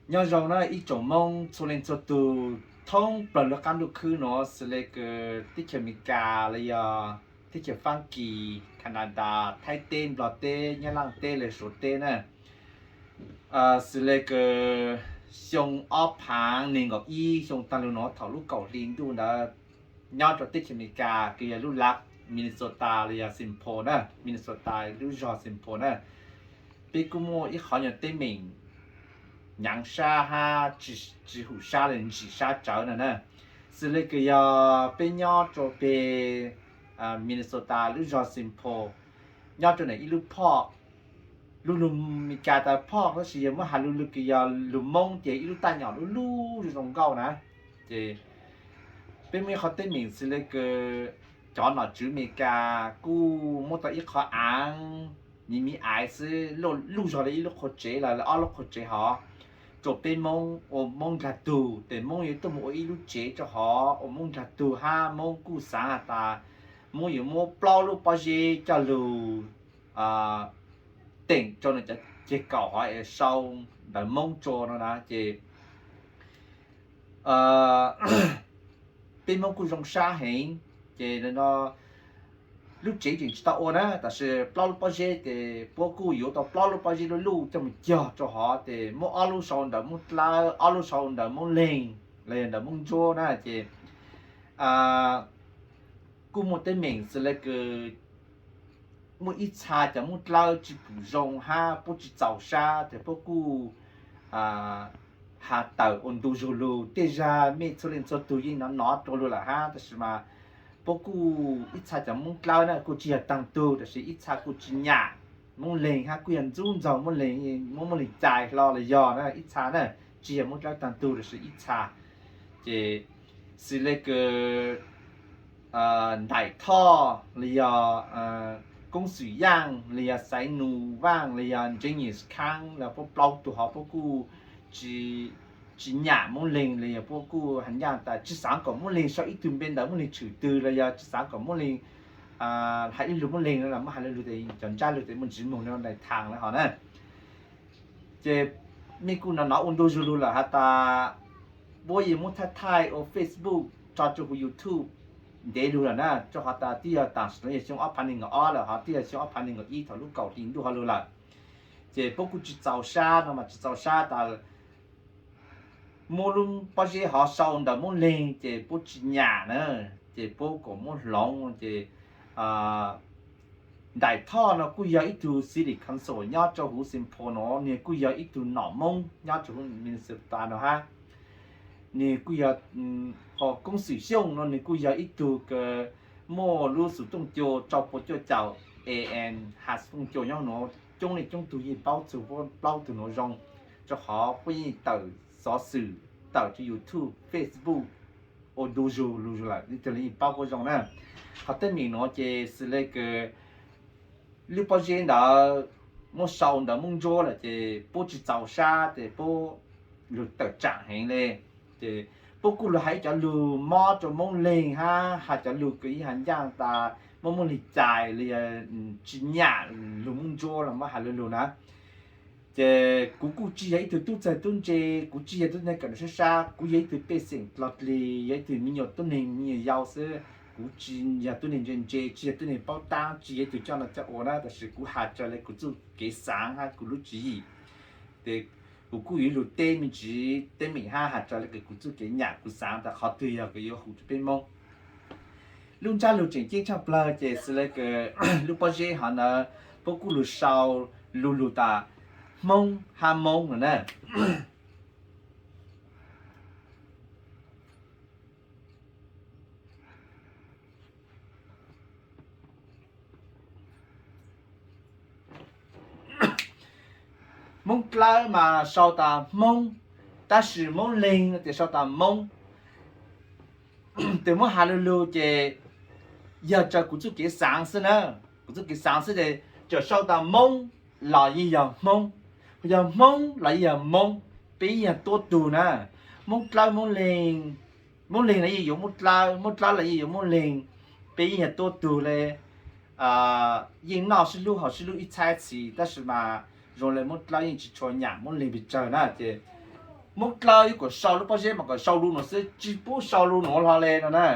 Nyob zoo na ib tsoom Hmoob txhua leej txhua tug thoob plaws lub qab ntuj khwb nuav, xws le kws teb chaws Amelikas los yog teb chaws Faab Kis, Kanadas, Thaib teb, Nplog teb, Nyab Laaj teb los Suav teb na. Xws le kws xyoo ob phaav nees nkaum ib, xyoo taag lug nuav thaum lub kaum hli ntuj ntawd, nyob rau teb chaws Amelikas kws yog lub lav Minnesota los yog Saint Paul na, Minnesota lub zog Saint Paul na, peb kuj muaj ib qhov nyuag teeb meem nyaav sab hab tsi hum sab le ntsim sab tsawv no na. Xws le kws yog peb nyob rau peg Minnesota lub zog Saint Paul, nyob rau ntawm ib lub park, lug lug Meskas tas park tab sis yog muab has lug lug kws yog lug Moob ces ib lub taj nyom lub lub zoo zoo nkauj na. Ces peb muaj ib qhov teeb meem xws le kws cov nom tswv Amelikas kuj muab tau ib qhov aav miv miv aiv xwb, luj zog le ib lub qhua tsev los le ob lub qhua tsev hov, rau peb Moob ua Moob nkag tug, tes Moob yuav tuaj mus ua ib lub tsev rau hov ua Moob nkag tug hab Moob kuj xaav has tas Moob yuav muab plaub lub pob zeb coj lug teem rau nws cov ceg kaum hov es sau ntawv Moob tsua no na. Ces peb Moob kuj zoo sab heev, ces no lub tsev tseem tsis tau ua na, tab sis plaub lub pob zeb ces puab kuj yuav tau plaub lub pob zeb lub luj coj mus cog rau hov, ces muab ob lub sau ntawv Moob Dlawb, ob lub sau ntawv Moob Leeg los yog ntawv Moob Ntsuab na. Ces kuj muaj teeb meem xws le kws muaj ib txha cov Moob Dlawb tsis pum zoo hab puab tsis txaus sab, ces puab kuj has tawm ua ntu zug lug. Tej zag mej txhua leej txhua tug yeej nov nov rua lug lawm hab, tab sis mas puab kuj ib txha cov Moob Dlawb na kuj tsis yog taag tug, tab sis ib txha kuj tsis nyam Moob Leeg hab kuj yog ntxub ntxaug Moob Leeg, muab Moob Leeg cais hlo los yog na, ib txha na, tsis yog Moob Dlawb taag tug tab sis ib txha. Ces xws le kws Ntaim Thoj los yog Koob Xwm Yaaj los yog Xaiv Nus Vaaj los yog Ntseeb Nyim Khaab los puab plaub tug hov puab kuj tsis nyam Moob Leeg los yog puab kuj has nyaaj tas tsis xaav kom Moob Leeg sau ib tug npe ntawm Moob Leeg tshwm twg los yog tsis xaav kom Moob Leeg has ib lug Moob Leeg no los muab has lug lug tes cov ntsab lug tes muaj ntsiv moog no nais thaam lawm hov na. Ces mej kuj nov nov ua ntu zug lug lawm has tas puab yeej muab thaij thaij ua Facebook tso rua huv YouTube ntev lug lawm na, rua qhov tas twb yog tam sim no yog xyoo ob phav nees nkaum ob lawm hov twb yog xyoo ob phav nees nkaum ib thaum lub kaum hli ntuj hov lug lawm. Ces puab kuj tsis txaus sab no mas tsis txaus sab tas muab lub pob zeb hov sau ntawm Moob Leeg ces puab tsis nyam na, ces puab kom muab hloov ces Ntaim Thoj no kuj yog ib tug city council nyob rau huv Saint Paul no, nwg kuj yog ib tug nom Moob nyob rau huv Minnesota no hab. Nwg kuj yog, ho Koob Xwm Xyooj no nwg kuj yog ib tug kws muaj lub xuv tooj cua rau pua cuaj caum A M has xuv tooj cua nyob nuav, coob leej coob tug yeej paub txug puab plaub tug nuav zoo, rau qhov puab yeej tawm xov xwm, tawm rau YouTube, Facebook ua ntu zug lug lawm, leej twg los yeej paub puab zoo na. Qhov teeb meem nuav ces xws le kws lub pob zeb ntawd muab sau ntawm Moob Ntsuab lawm ces puab tsis txaus sab ces puab lug tawm tsaam heev le. Ces puab kuj lug has ib cov lug mob rau Moob Leeg hab has cov lug kws ib has ncaaj tas muab Moob Leeg cais los yog tsis nyam lug Moob Ntsuab los muab has lug lug na. Ces kuv kuj tsis yog ib tug tub txawg tub ntse, kuv tsis yog tub neeg kawm ntawv sab sab, kuv yog ib tug pej xeem dlog dlig, yog ib tug me nyuam tub neeg me nyuam yau xwb. Kuv tsis yog tub neeg ntse ntse, tsis yog tub neeg paub taab, tsis yog ib tug coj noj coj ua na, tab sis kuv has raws le kuv txuj kev xaav hab kuv lub tswv yim. Ces kuv kuj yuav lug teb me ntsis teeb meem hab has raws le kuv txuj kev nyam kuv xaav tas qhov twg yog kws yuav hum rau peb Moob. Lub ntsab lug tseem ceeb tshaj plawg ces xws le kws lub pob zeb hov ntawd puab kuj lug sau lug lug tas Hmoob hab Moob no na. Moob Dlawb mas sau tas Hmoob, tab sis Moob Leeg no ces sau tas Moob. Tes muab has lug lug ces yog raws kuv txuj kev xaav xwb na, kuv txuj kev xaav xwb ces txawm sau tas Moob los yeej yog Hmoob, yog Hmoob los yeej yog Moob, peb yeej yog tuab tug na. Moob Dlawb Moob Leeg, Moob Leeg los yeej yuav Moob Dlawb, Moob Dlawb los yeej yuav Moob Leeg, peb yeej yog tuab tug le. Yeej noj sib hlub haus sib hlub ib txhab txhis, tab sis mas zoo le Moob Dlawb yeej tsis tshua nyam Moob Leeg pes tsawg na ces Moob Dlawb yuav kom sau lub pob zeb mas kom sau lus nuav xwb, tsis pub sau lus nuav hlo le no na.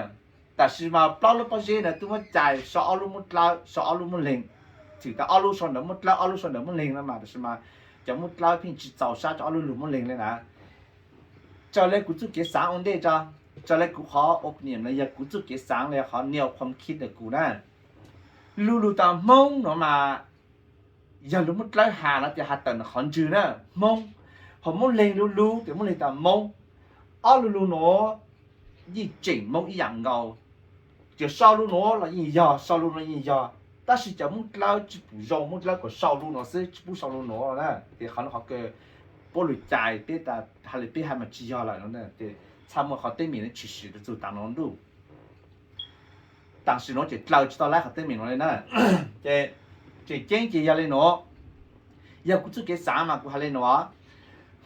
Tam sim mas plaub lub pob zeb na twb muab cais sau ob lub Moob Dlawb, sau ob lub Moob Leeg, txwm tas ob lub sau ntawm Moob Dlawb, ob lub sau ntawm Moob Leeg no mas, tam sim mas cov Moob Dlawb pheej tsis txaus sab rau ob lub lug Moob Leeg le na. Raws le kuv txuj kev xaav ua ntej tso, raws le kuv qhov opinion no yog kuv txuj kev xaav le qhov niaj ua phom khib ntawm kuv na. Lug lug tas Hmoob no mas yog lug Moob Dlawb has no ces has tawm ntawm qhov ntswg na, Hmoob, ho Moob Leeg lug lug ces Moob Leeg tas Moob. Ob lug lug nuav yeej tseem Moob ib yaam nkaus. Ces sau lug nuav los yeej yog, sau lug nuav yeej yog, tab sis cov Moob Dlawb tsis pum zoo, Moob Dlawb kom sau lug nuav xwb, tsis pub sau lug nuav na. Ces qhov no qhov kawg puab lug cais peb tas has le peb has mas tsis yog lawm no, ces txhaj muaj qhov teeb meem no tshwm sim rua txug taam no ntuj. Tam sim nuav ces dlaws tsis tau laib qhov teeb meem no le na. Ces tseem ceeb ces yog le nuav, yog kuv txuj kev xaav mas kuv has le nuav,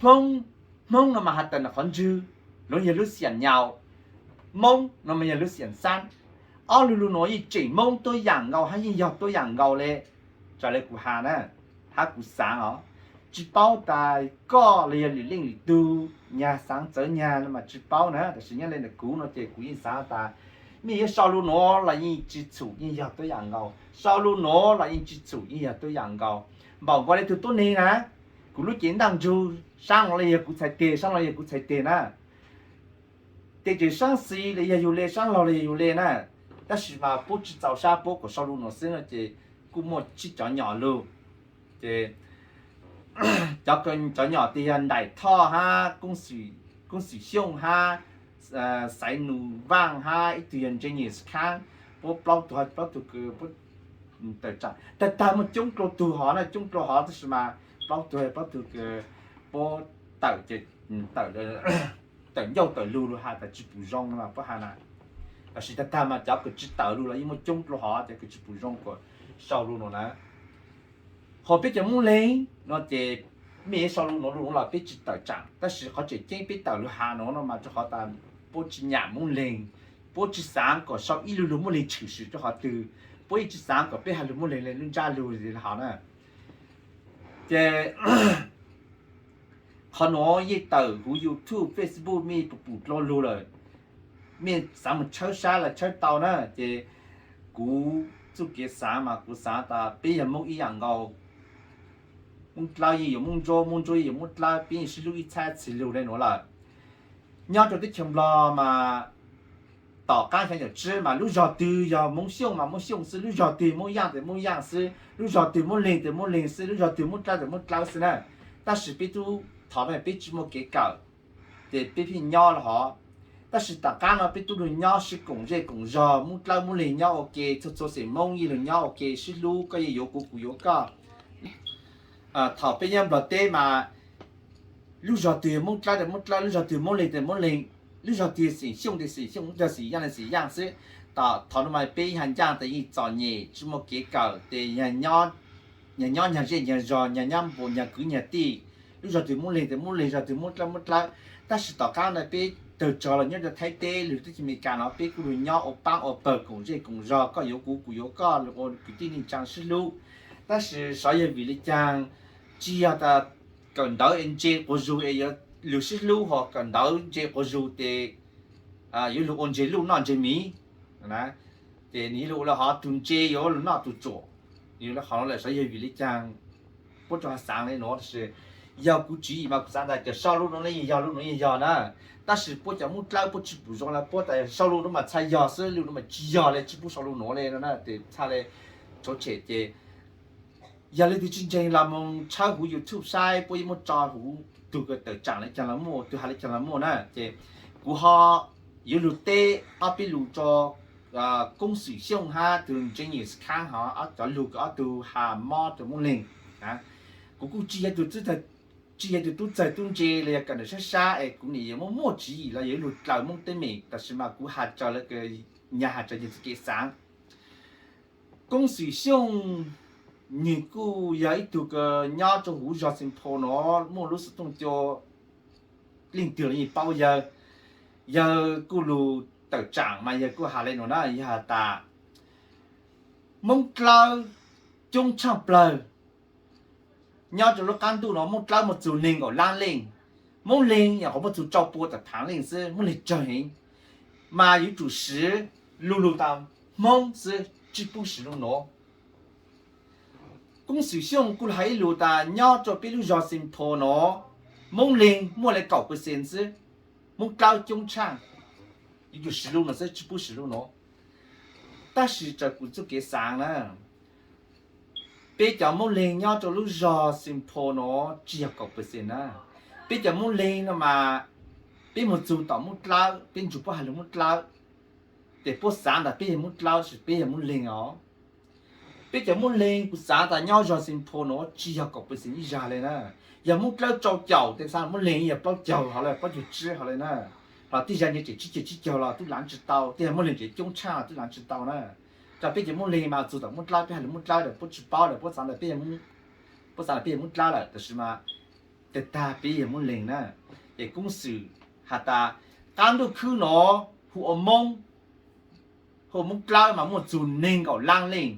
Hmoob, Hmoob no mas has tawm ntawm qhov ntswg, nuav yog lub xiam nyaus, Moob no mas yog lub xiam xab. Ob lug lug nuav yeej tseem Moob tuab yaam nkaus hab yeej yog tuab yaam nkaus le. Raws le kuv has na, hab kuv xaav os, tsis paub tas koj los yog lwm leej lwm tug nyag xaav txawv nyag no mas tsis paub na, tab sis nyob le ntawm kuv no ces kuv yeej xaav tas mej yuav sau lug nuav los yeej tsis txhum yeej yog tuab yaam nkaus, sau lug nuav los yeej tsis txhum yeej yog tuab yaam nkaus. Npaum nkaus le tug tuab neeg na, kuv lub cev ntaaj ntsug, saab no los yog kuv txhais teg, saab no los yog kuv txhais teg na. Ces tseem saab xis los yog yug le, saab laug los yog yug le na. Tab sis mas puab tsis txaus sab, puab kom sau lug nuav xwb no ces kuj muaj tsib cov nyom lug. Ces cov, cov nyom tias yog Nraim Thoj hab, Koob Xwm Xyooj hab, Xaiv Nus Vaaj hab, ib tug yog Ntse Nyim Skaab, puab plaub tug, plaub tug kws puab tawm tsaam tag tag, muaj coob dlua tug hov na, coob dlua hov tab sis mas plaub tug, plaub tug kws puab tawm ces tawm, tawm ncauj tawm lug lug has tas tsis pum zoo no mas puab has na. Tab sis tag tag mas cov kws tsis tawm lug los yeej muaj coob dlua hov, cov kws tsis pum zoo kom sau lug nuav na. Ho peb cov Moob Leeg no ces mej yuav sau lug nuav lug nuav los peb tsis tawm tsaam, tab sis qhov tseem ceeb peb tawm lug has nuav no mas rua qhov tas puab tsis nyam Moob Leeg, puab tsis xaav kom sau ib lug lug Moob Leeg tshwm sim rua qhov twg, puab yeej tsis xaav kom peb has lug Moob Leeg le lub ntsab lug hov na. Ces qhov nuav yeej tawm huv YouTube, Facebook, mej pum pum dlua lug lawm, mej xaav moog tshawb sab los tshawb tau na. Ces kuv txuj kev xaav mas kuv xaav tas peb yog Moob ib yaam nkaus. Moob Dlawb yeej yuav Moob Ntsuab, Moob Ntsuab yeej yuav Moob Dlawb, peb yeej sib hlub ib txhab txhia lug le nuav lawm. Nyob rua teb chaws Nplog mas tom qaab xyoo yawm tsib mas lub zog twg yog Moob Xyooj mas Moob Xyooj xwb, lub zog twg Moob Yaaj tes Moob Yaaj xwb, lub zog twg Moob Leeg tes Moob Leeg xwb, lub zog twg Moob Dlawb tes Moob Dlawb xwb na. Tab sis peb tub thov na peb tsis muaj kev kawm, ces peb pheej nyob lug hov. Tab sis tom qaab no peb tub lug nyob sib koom zej koom zog, Moob Dlawb Moob Leeg nyob ua ke, txhua txhua xeem Moob yeej lug nyob ua ke sib hlub, koj yeej yuav kuv kuv yuav koj. Thaum peb nyob Nplog teb mas lub zog twg Moob Dlawb tes Moob Dlawb, lub zog twg Moob Leeg tes Moob Leeg, lub zog twg xeem Xyooj tes xeem Xyooj, lub zog xeem Yaaj tes xeem Yaaj xwb. Tom qhov no mas peb yog Yaaj tes yeej txom nyem tsis muaj kev kawm tes yog nyob nyag zej nyag zog, nyag nyob npua nyag kwv nyag tij, lub zog twg Moob Leeg tes Moob Leeg, zog twg Moob Dlawb Moob Dlawb. Tab sis tom qaab no peb tawg tsawg los nyob rua Thaib teb, lug teb chaws Amelikas no peb kuj lug nyob ua paab ua pawg koom zej koom zog, koj yuav kuv kuv yuav koj, ua kwv tij neej tsaa sib hlub. Tab sis xyov yog vim le caag, tsis yog tas kawm ntawv es ntse quas zug es yuav lug sib hlub, ho kawm ntawv ntse quas zug tes yuav lug ua ntse luj noj ntse miv. Ces nwg yuav lug ua le hov, tug ntse yuav lug noj tug tsuam. Yog le qhov no lawm xyov yog vim le caag puab rua ho xaav le nuav, tab sis yog kuv tswv yim mas kuv xaav tas cov sau lug nuav le yeej yog, lug nuav yeej yog na. Tab sis puab cov Moob Dlawb puab tsis pum zoo le, puab tas sau lug nuav mas txhaj yog xwb, lug nuav mas tsis yog le, tsis pub sau lug nuav le no na, tes txhaj le rhuav tshem. Ces yog leej twg tsis ntseeg los moog tshawb huv YouTube saib, puab yeej muab tso huv, tug kws tawm tsaam le caag los muaj, tug has le caag los muaj na. Ces kuv ho yuav lug teb ob peb lus rua Koob Xwm Xyooj hab tug Ntse Nyim Skaab hov, ob cov lug kws ob tug has mob rua Moob Leeg. Kuv kuj tsis yog tug tub txawg tub ntse los yog kawm ntawv sab sab es kuv nim yuav muaj muaj tswv yim los yuav lug dlaws Moob teeb meem, tab sis mas kuv has raws le nyag has raws nyag txuj kev xaav. Koob Xwm Xyooj nwg kuj yog ib tug kws nyob rua huv zog Xeem Phoo nuav muaj lub xov tooj cua, leej twg los yeej paub yawg. Yawg kuj lug tawm tsaam mas yawg kuj has le nuav na, yawg has tas Moob Dlawb coob tshaaj plawg. Nyob rua lub qaab ntuj nuav Moob Dlawb muaj txug neeg nkaum lab leej, Moob Leeg yog qhov muaj txug rau pua tawm phaav leej xwb, Moob Leeg tsawg heev, mas yuav tsum siv lu lug tas Hmoob xwb, tsi pub siv lu nuav. Koob Xwm Xyooj kuj hais ib lus tas nyob rau peb lub zog Xeem Phoos nuav, Moob Leeg muaj le kaum percent xwb, Moob Dlawb coob tshaaj, yuav tsum siv lu nuav xwb, tsi pub siv lu nuav. Tab sis raws kuv txuj kev xaav na, peb cov Moob Leeg nyob rau lub zog Xeem Phoos nuav tsi yog kaum percent na. Peb cov Moob Leeg no mas, peb moog txug tom Moob Dlawb, peb ntsug puab has lug Moob Dlawb, ces puab xaav tas peb yog Moob Dlawb, tab sis peb yog Moob Leeg os. Peb cov Moob Leeg kuv xaav tas nyob zog Xeem Phoos nuav tsi yog kaum percent ib zag le na. Yog Moob Dlawb rau caum, tes xaav Moob Leeg yog plaub caug hov le, plaub caug tsib hov le na. Los tej zag nyias tseem tsib caug tsib caug los tub laav tsi tau, tej yog Moob Leeg tseem coob tshaaj los tub laav tsi tau na. Rau peb cov Moob Leeg mas txug tom Moob Dlawb peb has lug Moob Dlawb lawm, puab tsi paub lawm, puab xaav tas peb, puab xaav tas peb yog Moob Dlawb lawm, tab sis mas tag tag peb yog Moob Leeg na. Ces Koob Xwm has tas qaab ntuj khwb nuav hu ua Moob, hu ua Moob Dlawb mas muaj txug neeg nkaum laab leej.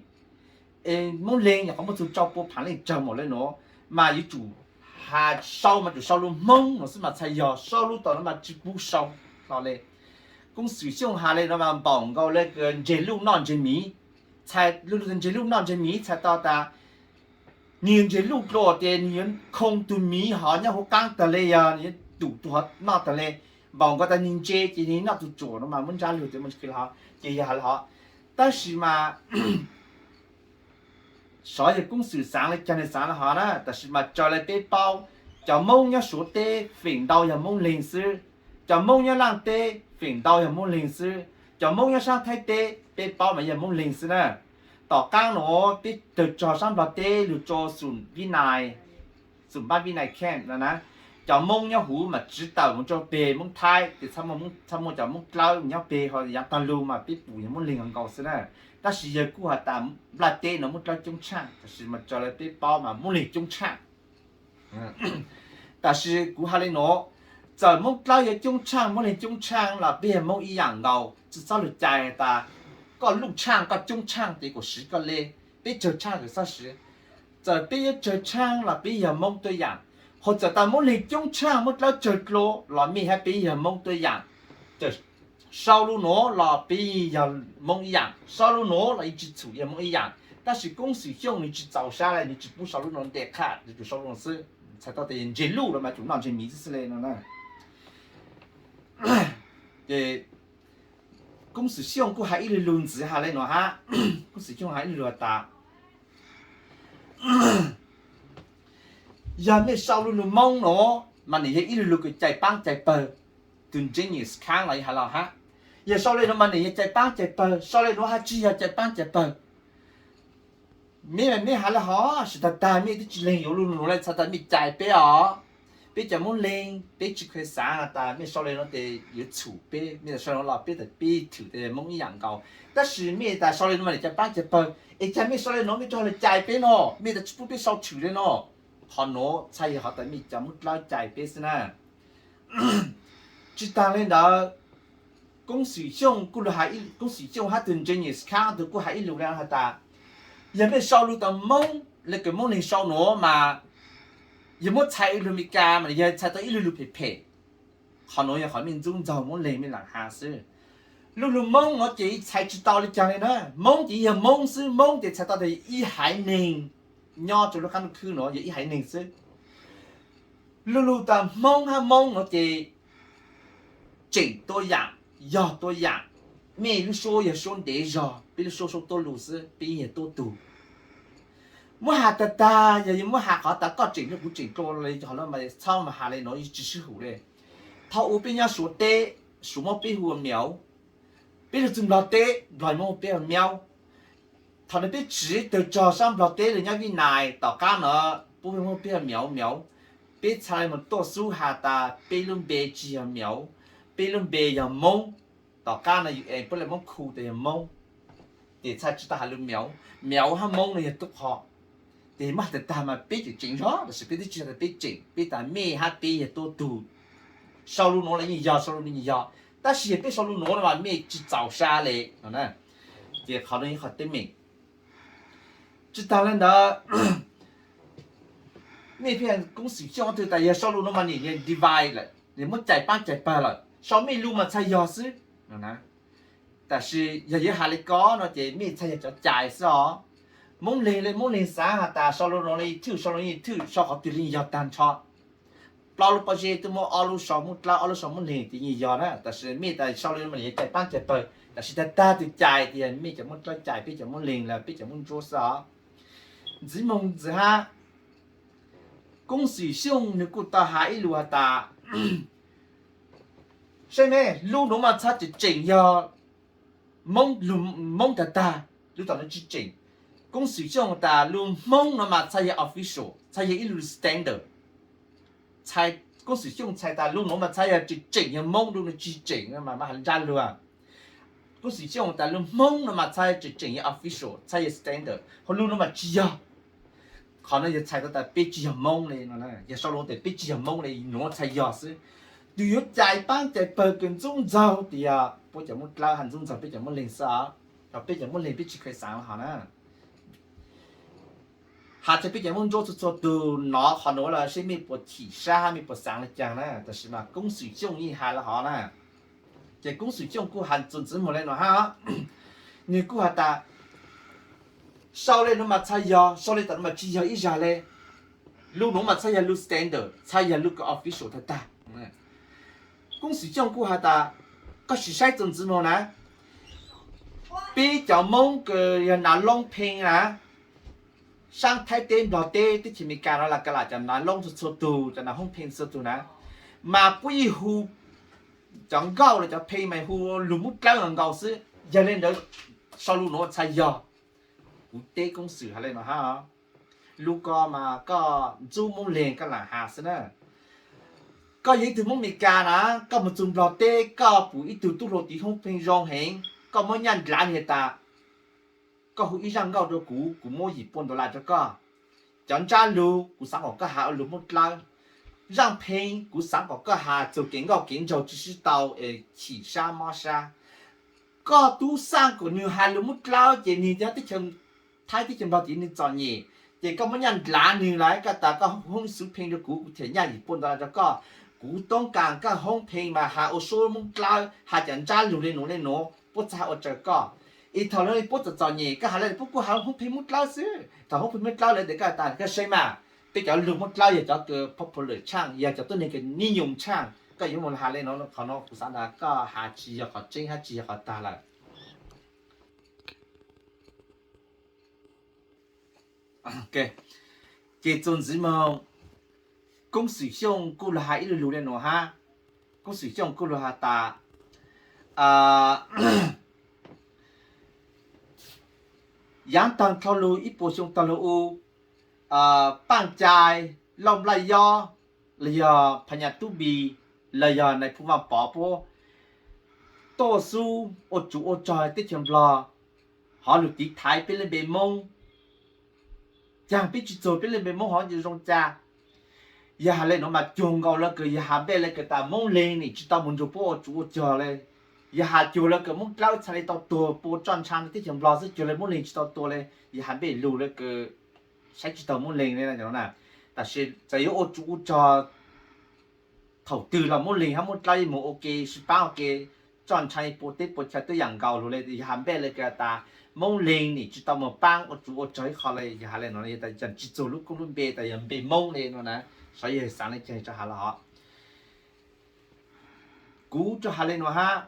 Es Moob Leeg yog qhov muaj txug rau pua phaav leej tsawg npaum le nuav, mas yuav tsum has sau mas tsum sau lug Hmoob nuav xwb mas txhais yog, sau lug tom nuav mas tsi pub sau hlo le. Koob Xwm Xyooj has le nuav mas npaum nkaus le ntseg luj noj ntseg miv. Txhais lu lug tas ntseg luj noj ntseg miv txhais tau tas nwg ntseg luj dlua tes nwg yuav khoo tug miv hov nyob huv qaab tag le, yog nwg yuav tum tug hov noj tag le. Npaum nkaus tas nwg ntse ces nwg noj tug tsuam no mas muab ntsab lug tes mus kis hov ces yog hov. Tab sis mas xyov yog Koob Xwm xaav le caag nwg xaav le hov na, tab sis mas raws le peb paub, cov Moob nyob Suav teb feem ntau yog Moob Leeg xwb, cov Moob nyob Laaj teb feem ntau yog Moob Leeg xwb, cov Moob nyob saab Thaib teb peb paub mas yog Moob Leeg xwb na. Tom qaab nuav peb tawg rog saab Nplog teb lug rua Xum Vib Nais, Xum Pab Vib Nais Camp no na, cov Moob nyob huv mas tsiv tawm mus rua peg Moob Thaib, ces txhaj muaj cov Moob Dlawb nyob peg ho yaav taag lug mas peb pum yog Moob Leeg nkaus xwb na. Tab sis yawg kuj has tas Nplog teb nuav Moob Dlawb coob tshaaj, tab sis mas raws le peb paub mas Moob Leeg coob tshaaj. Tab sis kuv has le nuav, txawm Moob Dlawb yuav coob tshaaj, Moob Leeg coob tshaaj los peb yog Moob ib yaam nkaus, tsi txhob lug cais tas koj luj tshaaj koj coob tshaaj ces kuas siv koj le, peb tsawg tshaaj kuas txhob siv. Txawm peb yuav tsawg tshaaj los peb yog Moob tuab yaam, hos txawm tas Moob Leeg coob tshaaj, Moob Dlawb tsawg dlua los mej hab peb yog Moob tuab yaam. Sau lug nuav los peb yog Moob ib yaam, sau lug nuav los yeej tsi txhum yog Moob ib yaam, tab sis Koob Xwm Xyooj nwg tsi txaus sab le, nwg tsi pub sau lub nuav nte qhaj, nwg tsuas sau lub nuav xwb, txhais tau tas yog ntseg luj los mas tsum noj ntseg miv xwb xwb le no na. Ces Koob Xwm Xyooj kuj has ib lu lug ntxiv has le nuav hab, Koob Xwm Xyooj has ib lu lug has tas yog mej sau lu lug Moob nuav mas nwg yog ib lu lug kws cai paab cai pawg, tug ntsej nyem khaab los yog has los hab. Yog sau le nuav mas nwg yog cai paab cai pawg, sau le nuav hab tsi yog cai paab cai pawg. Mej mas mej has le hov, tsi tag tag mej twb tsi leeg yuav lu nuav le txhais tas mej cai peb os. Peb cov Moob Leeg peb tsi kheev xaav tas mej sau le nuav tes yuav txhum peb, mej sau le nuav los peb tas peb thwm tas Moob ib yaam nkaus. Tab sis mej tas sau le nuav mas nwg cai paab cai pawg, es cas mej sau le nuav mej rov le cai peb no, mej tas tsi pub peb sau tshwm le no. Qhov nuav txhais yog qhov tas mej cov Moob Dlawb cai peb xwb na. Tsi taag le ntawd, Koob Xwm Xyooj kuj, Koob Xwm Xyooj hab tug ntsej nyem khaab tug kuj has ib lug le has tas, yog mej sau lug tas Moob le kws Moob Leeg sau nuav mas, yog muab txhais ib lug Meskas mas yog txhais tau ib lu lug phem phem. Qhov nuav yog qhov mej ntxub ntxaug Moob Leeg mej lam has xwb. Lu lug Moob nuav ces txhais tsi tau le caag le na. Moob ces yog Moob xwb, Moob ces txhais tau tas ib haiv neeg nyob rua lub qaab ntuj khwb nuav yog ib haiv neeg xwb. Lu lug tas Hmoob hab Moob nuav ces tseem tuab yaam, yog tuab yaam. Mej lub suab yog suab ntev zog, peb lub suab suab tuab lug xwb, peb yeej yog tuab tug. Muab has tag tag, yog muab has qhov tas koj tseem dlua kuv tseem dlua le, txhob mas has le nuav tsi sib hum le. Thaum ub peb nyob Suav teb, Suav muab peb hu ua Miav. Peb lug txug Nplog teb, Nplog muab peb hu Miav. Thaum nuav peb tsiv tawg rog saab Nplog teb lug nyob Vib Nais, tom qaab nuav puab muab peb hu Miav, Miav. Peb txhad le moog tuaj xub has tas peb lub npe tsi yog Miav, peb lub npe yog Moob. Tom qaab nuav UN puab le muab khu tas yog Moob, ces txhad tsi tau has lug Miav. Miav hab Moob nuav yog tub qho. Ces muab has tag tag mas peb tseem tseem zog, tab sis peb twb tsi has tas peb tseem, peb tas mej hab peb yog tuab tug. Sau lug nuav los yeej yog, sau lug nuav yeej yog, tab sis yog peb sau lug nuav no mas mej tsi txaus sab le no na. Ces qhov nuav yog qhov teeb meem. Tsi taag le ntawd, Mej pheej Koob Xwm Xyooj twb tas yog sau lus no mas nim niag divide lawm, nim muab cais paab cais pawg lawm, sau mej lus mas txhaj yog xwb. Tab sis yog yuav has le ko no ces mej txhaj yog cov cais xwb os. Moob Leeg le Moob Leeg xaav has tas sau lus no le thwj, sau lus no le thwj, sau qhov twg le yog tag nrho. Plaub lub pob zeb twb muab ob lub sau Moob Dlawb, ob lub sau Moob Leeg ces yeej yog na, tab sis mej tas sau lus no mas nim yuav cais paab cais pawg, tab sis tag tag tus cais tias mej cov Moob Dlawb cais peb cov Moob Leeg los peb cov Moob Ntsuab xwb os. Ntxiv Moog ntxiv hab, Koob Xwm Xyooj nws kuj tau has ib lus has tas, saib me, lub nuav mas txhaj tseem tseem yog Moob, lug Moob tag tag, lub tom nuav tsis tseem. Koob Xwm Xyooj tas lus Hmoob no mas txhaj yog official, txhaj yog ib lus standard. Koob Xwm Xyooj txhais tas lus nuav mas txhaj yog tseem tseem yog Moob, lub nuav tsis tseem mas mas has ntsab luag. Koob Xwm Xyooj tas lus Hmoob no mas txhaj tseem tseem yog official, txhaj yog standard, ho lub nuav mas tsis yog. Qhov no yog txhais tau tas peb tsis yog Moob le no, yog sau lus tas peb tsis yog Moob le, nuav txhaj yog xwb. Tus yuav cais paab cais pawg kws ntxub ntxaug tias puab cov Moob Dlawb has ntxub ntxaug peb cov Moob Leeg xwb os. Peb cov Moob Leeg peb tsis kheev xaav le hov na. Has tas peb cov Moob Ntsuab txhua txhua tug nov qhov nuav los seb mej puas chim sab hab mej puas xaav le caag na, tab sis mas Koob Xwm Xyooj yeej has le hov na. Ces Koob Xwm Xyooj kuj has txuas ntxiv moog le nuav hab, nwg kuj has tas sau le nuav mas txhaj yog, sau le tom nuav mas tsis yog ib zag le. Lub nuav mas txhaj yog lub standard, txhaj yog lub kws official tag tag. Koob Xwm Xyooj kuj has tas, koj sim saib txuas ntxiv moog na, peb cov Moob kws yog nav loob phee na, saab Thaib teb, Nplog teb, teb chaws Amelikas no los kws lam cov nav loob txhua txhua tug, cov nav hoob phee txhua tug na, mas puab yeej hu cov nkauj los cov phee mas hu lug Moob Dlawb nkaus xwb. Yog le ntawd sau lus nuav txhaj yog. Kuv teb Koob Xwm has le nuav hab, lub ko mas koj ntxub Moob Leeg koj lam has xwb na. Koj yog ib tug Moob Amelikas na, koj moog txug Nplog teb koj pum ib tug tub hluas tiv hoob phee zoo heev, koj muab nyaj ndlav nwg tas, koj hu ib zaaj nkauj rua kuv, kuv muab yim puas dollar rua koj. Cov ntsab lug kuv xaav kom koj has ua lug Moob Dlawb. Zaaj phee kuv xaav kom koj has txug kev nkauj kev nraug tsi sib tau es chim sab mob sab. Koj tub xaaj kom nwg has lug Moob Dlawb ces nwg nyob teb chaws Thaib teb chaws Nplog tiv nwg txom nyem, ces koj muab nyaj ndlav nwg lawm, koj tas koj hoob xuv phee rua kuv, kuv them nyaj yim puas dollar rua koj. Kuv toob kas koj hoob phee mas has ua suab Moob Dlawb, has cov ntsab lug le nuav le nuav, puab txhaj ua raws koj. Es thaum lawv puab txom txom nyem koj has le puab kuj has hoob phee Moob Dlawb xwb. Thaum hoob phee Moob Dlawb lawv tas koj tas koj saib mas, peb cov lug Moob Dlawb yog cov kws popular tshaaj, yog cov tuab neeg kws nib nyoog tshaaj, koj yuav moog has le nuav, qhov no kuv xaav tas koj has tsis yog qhov tseeb hab tsis yog qhov tag lawm. Ces txuas ntxiv moog, Koob Xwm Xyooj kuj lug has ib lu lug le nuav hab. Koob Xwm Xyooj kuj lug has tas, yaav taag dlhau lug ib puas xyoo taag lug u, Paaj Cai, Lauj Nplaj Yob, los yog Phas Nyas Tub Npis, los yog Nais Phoo Vaaj Pov puab tuaj xub ua tsuv ua rog teb chaws Nplog, hov lug tiv thaiv peb lub npe Moob. Caag peb tsi txug peb lub npe Moob hov yuav zoo cas? Yog has le nuav mas cuag nkaus le kws yog has npe le kws tas Moob Leeg nim tsi tau moog nrug puab ua tsuv ua rog le. Yog has cuag le kws Moob Dlawb txhaj le tau tuag pua toj ntsha teb chaws Nplog xwb, cuag le Moob Leeg tsi tau tuag le. Yog has npe lug le kws saib tsi taug Moob Leeg le na. Tab sis txawm yuav ua tsuv ua rog thaum twg los Moob Leeg hab Moob Dlawb yeej moog ua ke sib paab ua ke, toj ntsha pua teb pua chaw tub yaam nkaus lug le. Yog has npe le kws tas Moob Leeg nim tsi tau moog paab ua tsuv ua rog ib qho le, yog has le nuav yog tas tsi txug lub koob lub npe tas yog npe Moob le nuav na. Saib yog xaav le caag rua has le hov. Kuv rua has le nuav hab,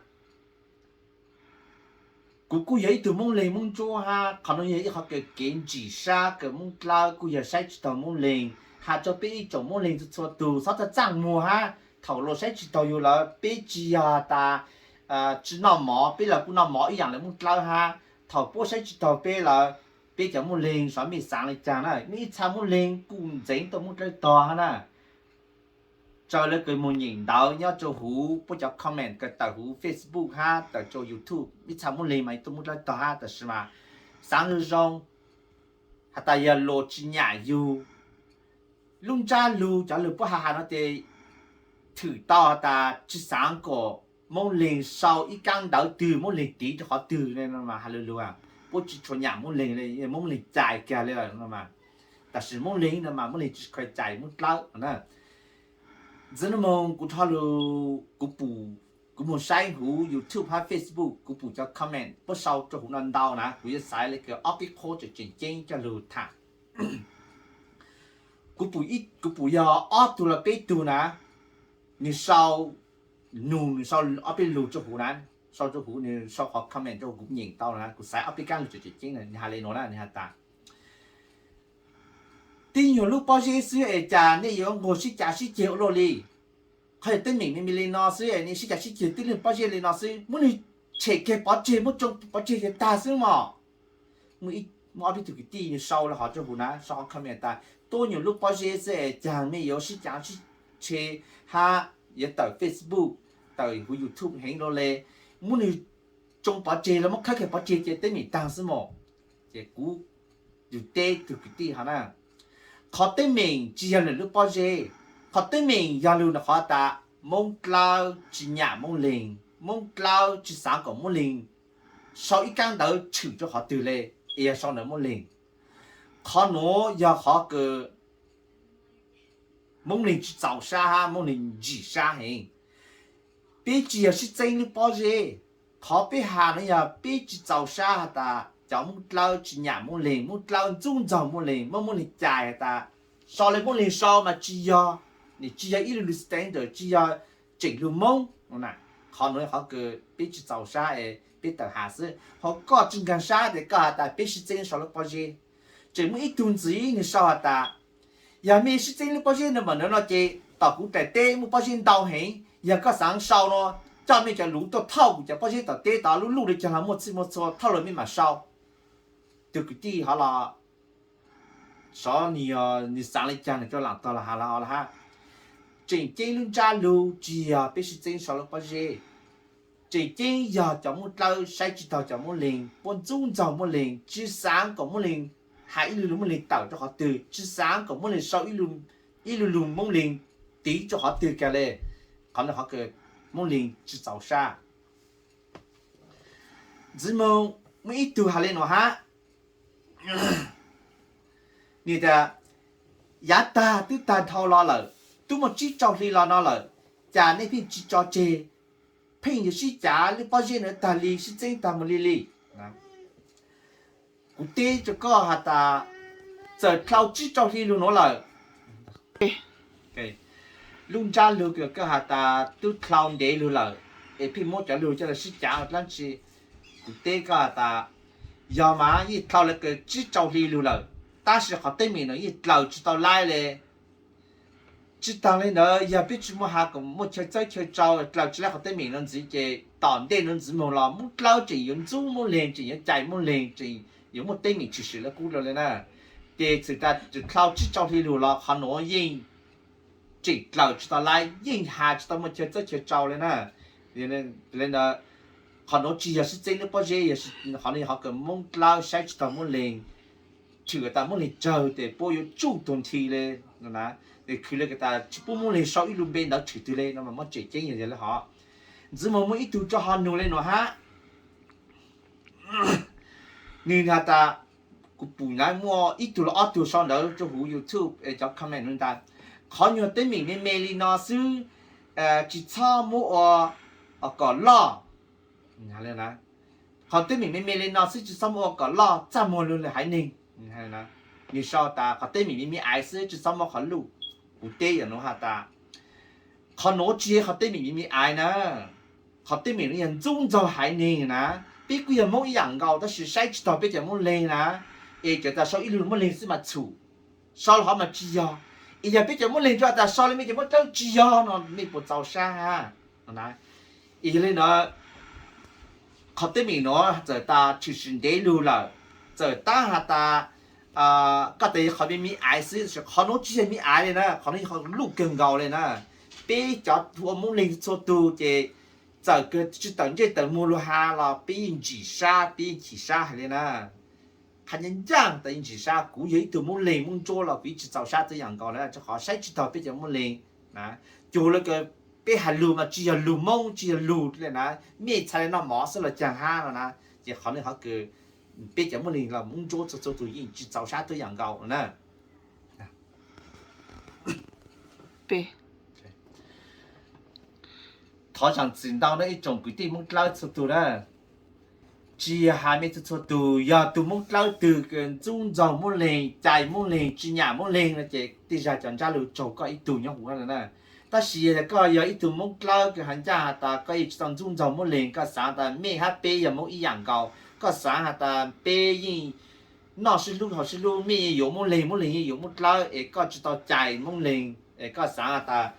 kuv kuj yog ib tug Moob Leeg Moob Ntsuab hab, qhov nuav yog ib qhov kws kev ntsim sab kws Moob Dlawb kuj yog saib tsi taug Moob Leeg. Has rua peb ib tsoom Moob Leeg txhua txhua tug txhob txaj txaaj muag hab, thaum luag saib tsi taug yus lawm peb tsi yog tas tsi noj mov, peb los kuj noj mov ib yaam le Moob Dlawb hab. Thaum puab saib tsi taug peb lawm, peb cov Moob Leeg xyov mej xaav le caag na. Mej ib txha Moob Leeg kuj ntxeev tuaj Moob Dlawb tog hab na. Raws le kws moog nyeem ntawv nyob rua huv puab cov comment kws tawm huv Facebook hab tawm rua YouTube, ib txha Moob Leeg mas tuaj Moob Dlawb tog hab, tab sis mas xaav zoo zoo, has tas yog luag tsi nyam yug lub ntsab lug, cov lug puab has has nuav ces thwm tau has tas tsi xaav kom Moob Leeg sau ib kaab ntawv twg Moob Leeg tiv rua qhov twg le no mas has lug lug, puab tsi tshua nyam Moob Leeg le, Moob Leeg cais kag le lawm no mas. Tam sim Moob Leeg no mas Moob Leeg tsis khaws cai Moob Dlawb na. Ntxiv no moog kuv dhau lug, kuv pum, kuv moog saib huv YouTube hab Facebook, kuv pum cov comment puab sau rua huv no ntau na, kuv yuav xaiv le kws ob peb qhov tseem tseem ceeb coj lug tham. Kuv pum, kuv pum yog ob tug los peb tug na, nwg sau, nug nwg sau ob peb lug rua huv na, sau rua huv, nwg sau qhov comment rua huv kuv nyeem tau na, kuv xaiv ob peb kaab lug tseem tseem ceeb na, nwg has le nuav na, nwg has tas, tib nyuag lub pob zeb xwb es cas nej yuav nquag sib cav sib ceg ua luaj li. Qhov yog teeb meem me me li no xwb es nej sib cav sib ceg tib lub pob zeb li no xwb, muab nwg tshem kiag pov tseg, muab tsoo pov tseg ces tag xwb mog. Muaj ob peb tug kwv tij nwg sau le hov rua huv na, sau qhov comment tas, tib nyuag lub pob zeb xwb es cas mej yuav sib cav sib ceg hab yuav tawm Facebook, tawm huv YouTube heev luaj le, muab nwg tsoo pov tseg los muab khawb kiag pov tseg ces teeb meem taag xwb mog. Ces kuv teb tug kwv tij hov na, qhov teeb meem tsis yog lwm lub pob zeb, qhov teeb meem yog lug nua qhov tas Moob Dlawb tsis nyam Moob Leeg, Moob Dlawb tsis xaav kom Moob Leeg sau ib kaab ntawv tshwm rua qhov twg le, es yog sau ntawm Moob Leeg. Qhov nuav yog qhov kws Moob Leeg tsis txaus sab hab Moob Leeg ntsim sab heev. Peb tsis yog sib txeeb lub pob zeb, qhov peb has nuav yog peb tsis txaus sab has tas cov Moob Dlawb tsis nyam Moob Leeg, Moob Dlawb ntxub ntxaug Moob Leeg, muab Moob Leeg cais has tas sau le Moob Leeg sau mas tsis yog, tsis yog ib lub lub standard, tsis yog tseem lug Moob. Qhov nuav qhov kws peb tsis txaus sab es peb tawm has xwb, ho koj tsis nkaag sab tes koj has tas peb sib txeeb sau lub pob zeb. Tseem muaj ib tug ntxiv nwg sau has tas, yog mej sib txeeb lub pob zeb no mas nua no ces tom kuv daim teb muaj pob zeb ntau heev, yog koj xaav sau no, coj mej cov luv tuaj thauj kuv cov pob zeb tom teb tod lub luj le caag los muaj txhij muaj txhua thauj los mej mam sau. Tug kwv tij hov los sov nwg, nwg xaav le caag nwg rua laam tog los has los hov lawm hab. Tseem ceeb lub ntsab lug tsis yog peb sib txeeb sau lub pob zeb, tseem ceeb yog cov Moob Dlawb saib tsis taug cov Moob Leeg, puab ntxub ntxaug Moob Leeg, tsis xaav kom Moob Leeg has ib lub lug Moob Leeg tawm rua qhov twg, tsis xaav kom Moob Leeg sau ib lub lug Moob Leeg tiv rua qhov twg kag le. Qhov nuav qhov kws Moob Leeg tsis txaus sab. Ntxiv moog muaj ib tug has le nuav hab, nwg tas, yav tag twb tag dhau los lawm, twb muaj tsib rau hli los no lawm, cas nej pheej tsis tso tseg, pheej yuav sib cav lub pob zeb nuav tag li, sib txeeb tag mus li li. Kuv teb rua koj has tas, txawm dlhau tsib rau hli lug nuav lawm, lub ntsab lug koj has tas twb dlhau ntev lug lawm, es pheej muab cov lug coj los sib cav dlaab tsi? Kuv teb koj has tas, yog mas yeej dlhau le kws tsib rau hli lug lawm, tab sis qhov teeb meem nuav yeej dlaws tsis tau laib le. Tsis taag le ntawd, yog peb tsis muaj has kom muaj chaw txawb chaw tsau dlaws tsis laib qhov teeb meem nuav ntxiv ces tom ntej nuav ntxiv moog los Moob Dlawb tseem yuav ntxub Moob Leeg, tseem yuav cais Moob Leeg, tseem yuav muaj teeb meem tshwm sim le qub dua le na. Ces txawm tas dlhau tsib rau hli lug los qhov nuav yeej tseem dlaws tsis tau laib, yeej has tsis tau muaj chaw txawb chaw tsau le na. Le ntawd, qhov nuav tsis yog sib txeeb lub pob zeb, qhov nuav yog qhov kws Moob Dlawb saib tsis taug Moob Leeg, tshwm tas Moob Leeg tsawg tes puab yuav tsuj tug nthi le. Khwv le tas tsis pub Moob Leeg sau ib lub npe ntawv tshwm twg le no mas muab tseem ceeb yog le hov. Ntxiv moog muaj ib tug rov ho nug le nuav hab. Nwg has tas, kuv pum na muaj ib tug los ob tug sau ntawv rua huv YouTube cov comment nuav tas, qhov nyuag teeb meem me me li no xwb, tsis txhob muab ua kom loj. Qhov teeb meem me me li no xwb tsis txhob muab ua kom loj txaj muag lug haiv neeg. Nwg sau tas qhov teeb meem me me aiv xwb tsis txhob muab qhov luj. Kuv teb yog nuav has tas, qhov nuav tsis yog qhov teeb meem me me aiv na, qhov teeb meem nuav yog ntxub ntxaug haiv neeg na. Peb kuj yog Moob ib yaam nkaus tab sis saib tsis taug peb cov Moob Leeg na, es cov tas sau ib lub Moob Leeg xwb mas txhum, sau le hov mas tsis yog. Es yog peb cov Moob Leeg rua tas sau le mej cov Moob Dlawb tsis yog no mej puas txaus sab hab? Es yog le nuav, qhov teeb meem nuav txawm tas tshwm sim ntev lug lawm, txawm tab has tas koj tas yog qhov me me aiv xwb, qhov nuav tsis yog me aiv le na, qhov nuav yog qhov luj kawg nkaus le na. Peb cov ua Moob Leeg txhua tug ces txawm kws tsis tawm ntsej tawm muag lug has los peb yeej ntsim sab, peb yeej chim sab hais le na. Qha nyaaj ncaaj tas yeej ntsim sab, kuv yog ib tug Moob Leeg Moob Ntsuab los kuv yeej tsis txaus sab txhua yaam nkaus le, rua qhov saib tsis taug peb cov Moob Leeg na. Cuag le kws peb has lug mas tsis yog lug Moob tsis yog lug le na, mej txhais le noj mov xwb los caag hab no na. Ces qhov nuav qhov kws peb cov Moob Leeg los Moob Ntsuab txhua txhua tug yeej tsis txaus sab txhua yaam nkaus na. Thov zaam txim ntau na ib tsoom kwv tij Moob Dlawb txhua tug na. Tsis yog has mej txhua txhua tug, yog tug Moob Dlawb twg kws ntxub ntxaug Moob Leeg, cais Moob Leeg, tsis nyam Moob Leeg no ces tej zag cov ntsab lug tsaug koj ib tug nyob huv na. Tab sis yog koj yog ib tug Moob Dlawb kws has ncaaj has tas koj yeej tsis tau ntxub ntxaug Moob Leeg, koj xaav tas mej hab peb yog Moob ib yaam nkaus, koj xaav has tas peb yeej noj sib hlub haus sib hlub, mej yeej yuav Moob Leeg, Moob Leeg yeej yuav Moob Dlawb, es koj tsis tau cais Moob Leeg, es koj xaav has tas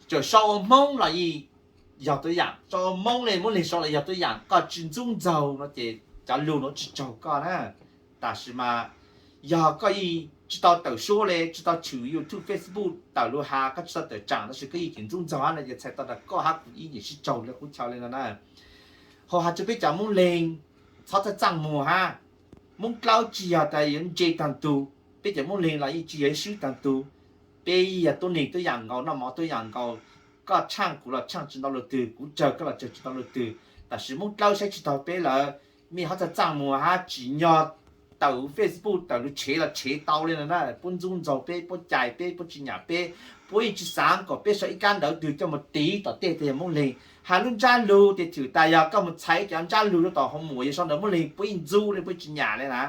txawm sau ua Hmoob los yeej yog tuab yaam, sau ua Moob le Moob Leeg sau los yog tuab yaam, koj tsis ntxub ntxaug no ces cov lug nuav tsis tsaug koj na. Tam sis mas yog koj yeej tsis tau tawm suab le, tsis tau tshwm YouTube, Facebook tawm lug has, koj tsis tau tawm tsaam, tab sis koj yeej tseem ntxub ntxaug hab no ces txhais tau tas koj hab kuv ib nyuag sib tsaug le qub chaw le no na. Hos has rua peb cov Moob Leeg, txhob txaj txaaj muag hab. Moob Dlawb tsis yog tas yuav ntse taag tug, peb cov Moob Leeg los yeej tsis yog ib swb taag tug. Peb yog tuab neeg tuab yaam nkaus, noj mov tuab yaam nkaus, koj tshaaj kuv los tshaaj tsis ntau lug twg, kuv tsawg koj los tsawg tsis ntau lug twg. Tam sis Moob Dlawb saib tsis taug peb lawm, mej txhob txaj txaaj muag hab tsim nyog tawm Facebook tawm lug tshev los tshev tau le no na, puab ntxub ntxaug peb, puab cais peb, puab tsis nyam peb, puab yeej tsis xaav kom peb sau ib kab ntawv twg coj mus tiv tom tej tas yog Moob Leeg. Has lub ntsab lug ces txhwm tas yog koj mus txhais cov ntsab lug rua tom hoo mum yog sau ntawv Moob Leeg puab yeej ntxub le, puab yeej tsis nyam le na.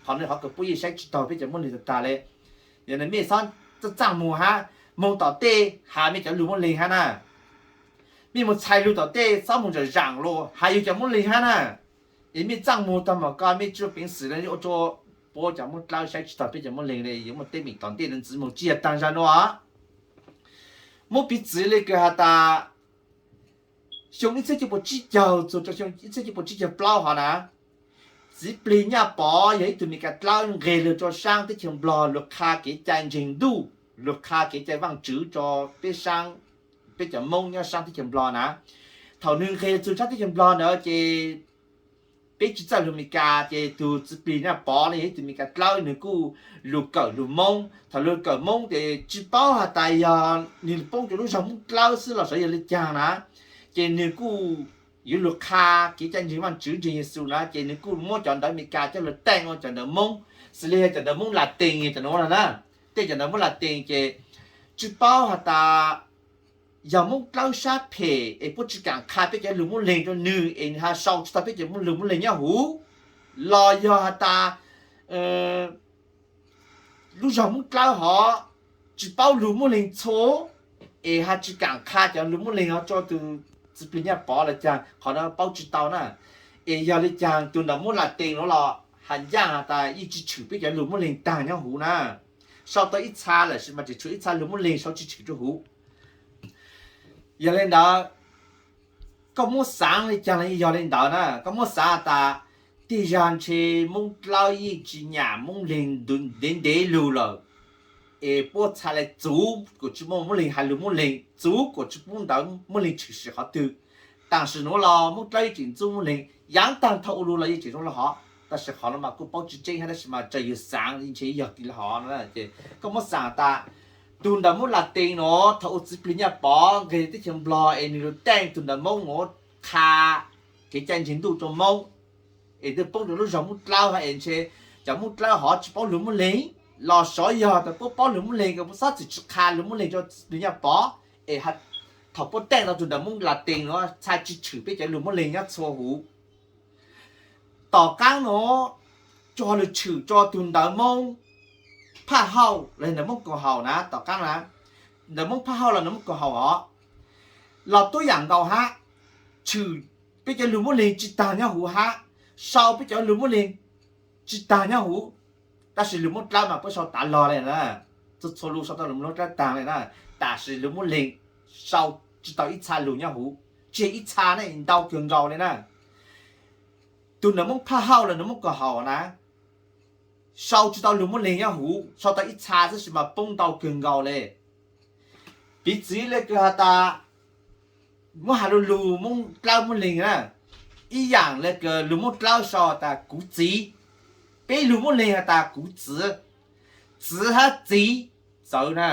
Qhov no qhov kws puab yeej saib tsis taug peb cov Moob Leeg tag tag le. Yog no mej txhob txaj txaaj muag hab, moog tom tej has mej cov lug Moob Leeg hab na. Mej mus txhais lug tom tej txhob mus zaam zaam lug has yug cov Moob Leeg hab na. Es mej txaaj muag taag mas koj mej tsuj peev xwm le ua rua puab cov Moob Dlawb saib tsis taug peb cov Moob Leeg le, yuav muaj teeb meem tom ntej le ntxiv moog tsis yog taag zag nuav. Muab piv txwv le kws has tas xyoo ib txhiab cuaj puas tsib caug txug rua xyoo ib txhiab cuaj puas tsib caug plaub hov na, Txiv Plig Nyaj Pov yog ib tug Mes Kas dlawb nqeg lug rua saab teb chaws Nplog lug qha kev cai ntseeg ntuj, lug qha kev cai Vaajtswv rua peb saab, peb cov Moob nyob saab teb chaws Nplog na. Thaum nwg nqeg txug saab teb chaws Nplog ntawd ces peb tsis txawj lug Mes Kas ces tug Txiv Plig Nyaj Pov no yog ib tug Mes Kas dlawb, nwg kuj lug kawm lug Moob. Thaum lug kawm Moob ces tsis paub has tas yog nwg poob rua lub zog Moob Dlawb xwb los sav yog le caag na, ces nwg kuj yuav lug qha kev cai ntseeg Vaajtswv ntseeg Yexus na, ces nwg kuj muab cov ntawv Mes Kas coj lug teej ua cov ntawv Moob, xws le yog cov ntawv Moob Latees cov nuav na. Tej cov ntawv Moob Latees ces tsis paub has tas yog Moob Dlawb sab phem es puab tsis kaam qha peb cov lug Moob Leeg rua nwg es nwg has sau tsis taug peb cov lug Moob Leeg nyob huv, los yog has tas lub zog Moob Dlawb hov tsis paub lug Moob Leeg txhua es has tsis kaam qha cov lug Moob Leeg hov rua tug Txiv Plig Nyaj Pov los caag, qhov no paub tsis tau na. Es yog le caag tug ntawv Moob Latees nuav los has ncaaj has tas yeej tsis tshwm peb cov lug Moob Leeg taag nyob huv na. Sau tau ib txha lawm sis mas tseem tshuav ib txha lug Moob Leeg sau tsis tshwm rua huv. Yog le ntawd, koj muab xaav le caag los yog le ntawd na, koj muab xaav has tas tej zag ntshe Moob Dlawb yeej tsis nyam Moob Leeg ntev ntev lug lawm, es puab txhaj le txuv kuas tsis muaj Moob Leeg has lug Moob Leeg, txuv kuas tsis pub ntawv Moob Leeg tshwm sim qhov twg. Tam sim nuav los Moob Dlawb yeej tseem ntxub Moob Leeg, yaav taag thaum ua lug los yeej tseem zoo le hov. Tab sis qhov no mas kuj paub tsis tseeb hab, tab sis mas txawm yug xaav ntshe yog le hov no. Koj muab xaav tas tug ntawv Moob Latees nuav thaum ua Txiv Plig Nyaj Pov nqeg teb chaws Nplog es nwg lug teej tug ntawv Moob nuav qha kev cai ntseeg ntuj rua Moob, es twb poob rua lub zog Moob Dlawb hab es ntshe cov Moob Dlawb hov tsis paub lug Moob Leeg, los sav yog tas puab paub lug Moob Leeg es puab xob txwm tsis qha lug Moob Leeg rua Txiv Plig Nyaj Pov, es thaum puab teej tau tug ntawv Moob Latees nuav txhaj tsis tshwm peb cov lug Moob Leeg nyob txhua huv. Tom qaab nuav tsuas lug tshwm rua tug ntawv Moob Phaj Hauj los ntawv Moob Kaum Haum na, tom qaab na, ntawv Moob Phaj Hauj los ntawv Moob Kaum Haum hov los tuab yaam nkaus hab, tshwm peb cov lug Moob Leeg tsis taag nyob huv hab, sau peb cov lug Moob Leeg tsis taag nyob huv. Tab sis lug Moob Dlawb mas puab sau tav log le na, txhua txhua lug sau tau lug Moob Dlawb taag le na, tam sis lug Moob Leeg sau tsis tau ib txha lug nyob huv, tsis yog ib txha na, ntau kawg nkaus le na. Tug ntawv Moob Phaj Hauj los ntawv Moob Kaum Haum na, sau tsis tau lug Moob Leeg nyob huv, sau tau ib txha xwb sis mas poob ntau kawg nkaus le. Piv txwv le kws has tas, muab has lug lug Moob Dlawb Moob Leeg na, ib yaam le kws lug Moob Dlawb sau has tas kuv txiv, peb lug Moob Leeg has tas kuv txiv, txiv hab txiv, txawv na.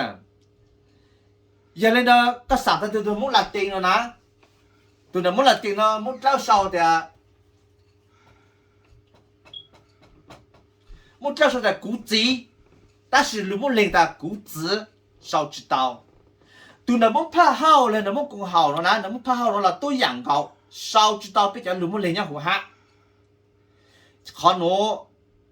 Yog le ntawd koj xaav tas tug ntawv Moob Latees nuav na, tug ntawv Moob Latees nuav Moob Dlawb sau tias, Moob Dlawb sau tas kuv txiv, tab sis lug Moob Leeg tas kuv txiv. sau tsis tau. Tus ntawm Moob Phaj Hauj los ntawm Moob Koom Haum no na, ntawm Moob Phaj Hauj no los tuaj yam nkaus, sau tsis tau peb cov lus Moob Leeg nyob huv hab. Qhov nuav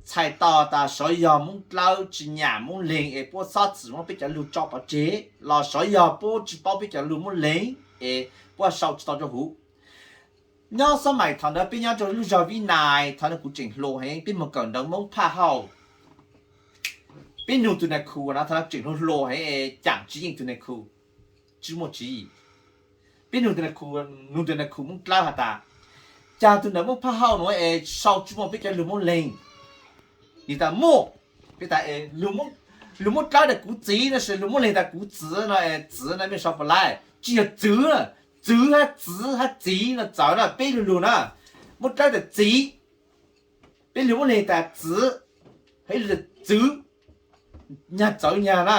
txhais tau tas sawv yog Moob Dlawb tsis nyam Moob Leeg es puab xob txwm muab peb cov lug tso pov tseg, los sawv yog puab tsis paub peb cov lug Moob Leeg es puab sau tsis tau rua huv. Nyob xob mais thaum ntawd peb nyob rua lub zog Vib Nais, thaum ntawd kuv tseem hluas heev, peb moog kawm ntawv Moob Phaj Hauj. Peb nug tus nas khu no, thaum ntawd tseem hluas hluas heev, caam tsis yeej tus nas khu, tsis muaj tswv yim. Peb nug tus nas khu, nug tus nas khu Moob Dlawb has tas, caag tug ntawm Moob Phaj Hauj nuav es sau tsis muaj peb cov lug Moob Leeg? Nwg tas muaj. Peb tas, lug Moob Dlawb tas kuv txiv no, lug Moob Leeg tas kuv txwv no, txwv no mej sau puas laib? Tsis yog txwv, txwv hab txwv hab txiv no txawv na, peb lug lug na. Moob Dlawb tas txiv, peb lug Moob Leeg tas txwv, hab ib lug tas txwv, nyag txawv nyag na,